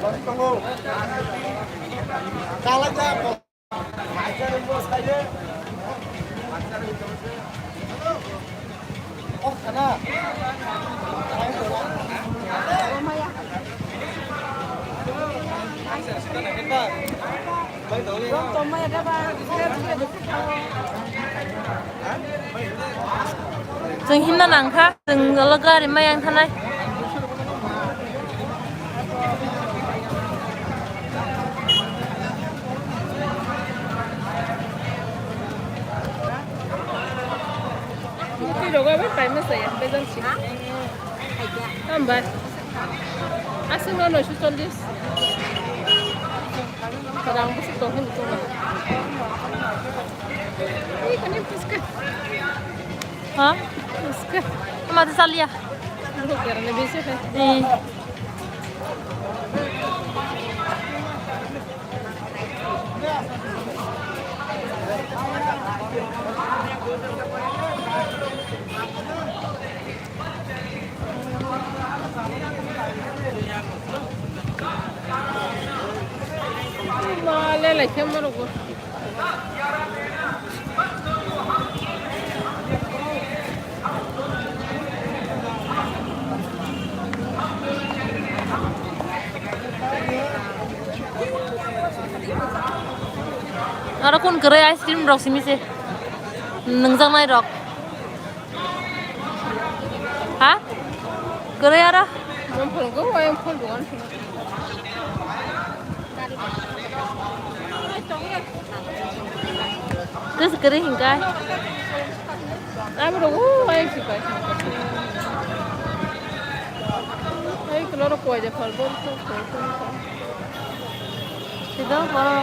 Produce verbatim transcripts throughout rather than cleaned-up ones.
Chwng himna nangkha, chwng ulo gari mayang thanai. Twi rogo bai paima saya, bejal si. Hambai. Aswk no noisho chollish. Rang bwswk tong hwn tong. Ih, kani phuska. Ha? Phuska. Ama tu salia. Bukan karena biasa kan. Eh. Ma lelai khe morok bo. Aro kun kwrwi ice cream rok simi se nwngjaknai rok. Ha? Kwrwi aro? Bumphang go, ayang phul dogan phul. Kwswk kwrwi hwnka? Abo rok, o, ayang si pai. Ai, kwlaro koi de phal, bor so koi, koi, koi. Sido, boro.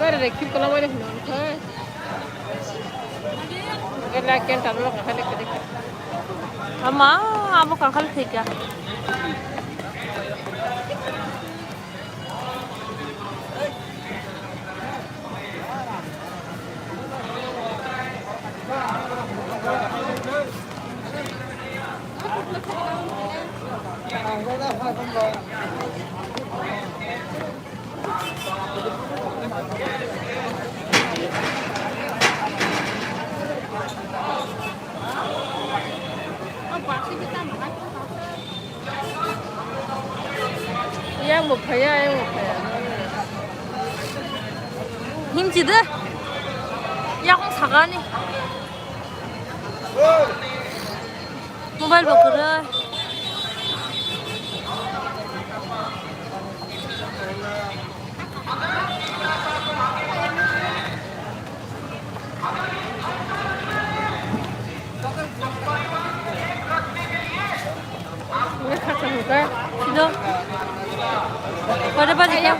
Gari rek khip kwlangmani hwnwi kha. Gari la ken tamo kha le kha. Ama abo kangkhal thika. Yang bo phaya, yang bo phaya. Himchi de. Yakung sagani. Mobile bo kwrwi. Silo. Kore baji ka?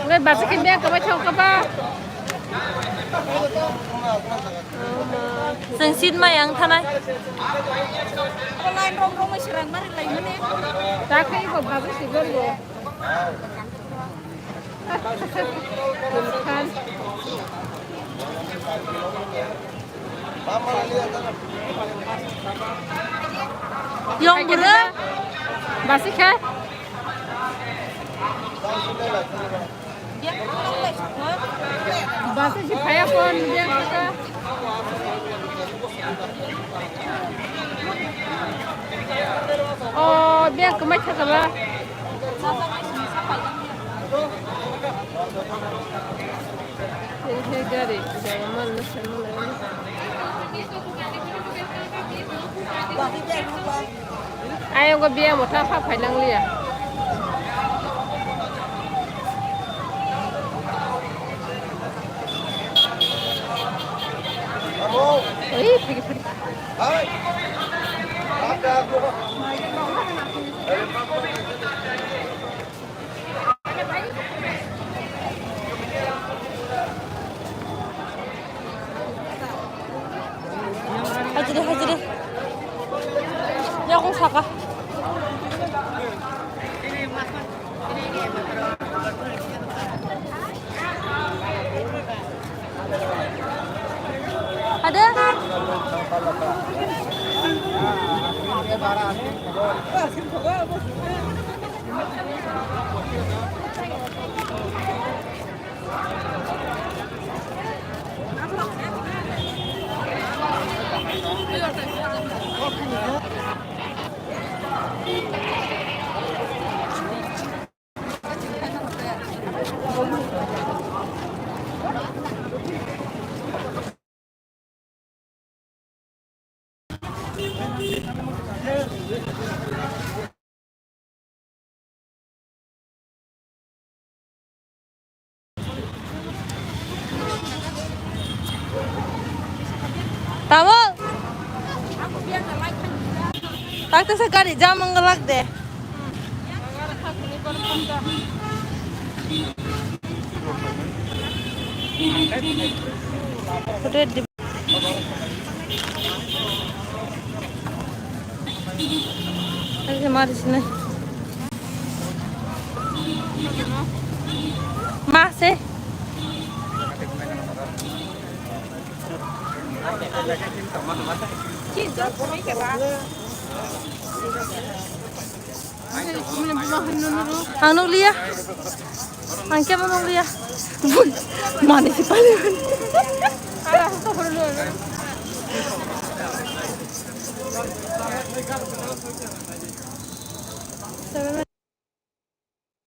Ngai baji khe beng kama chong kaba. Chwng seat mayang thanai. Line rom romwi srang mari lai mani. Ta khai ko baji si gor go. Yong bwrwi. Basi khe. Basi si phaya kon, biyang kha. O, biyang kwmai kha kala. Tini khe gari jaga man na sai man na. Ayang go biyang motha pha phai lang liya. Oi, phai phai. Hajiri, hajiri. Yakung saka. Ada? Tamo? Takte sa gari jam ang lag de. Red di. Ay, mari sini. Mase. Ang nukliya. Ang kemo nukliya. Bun. Mani si pali.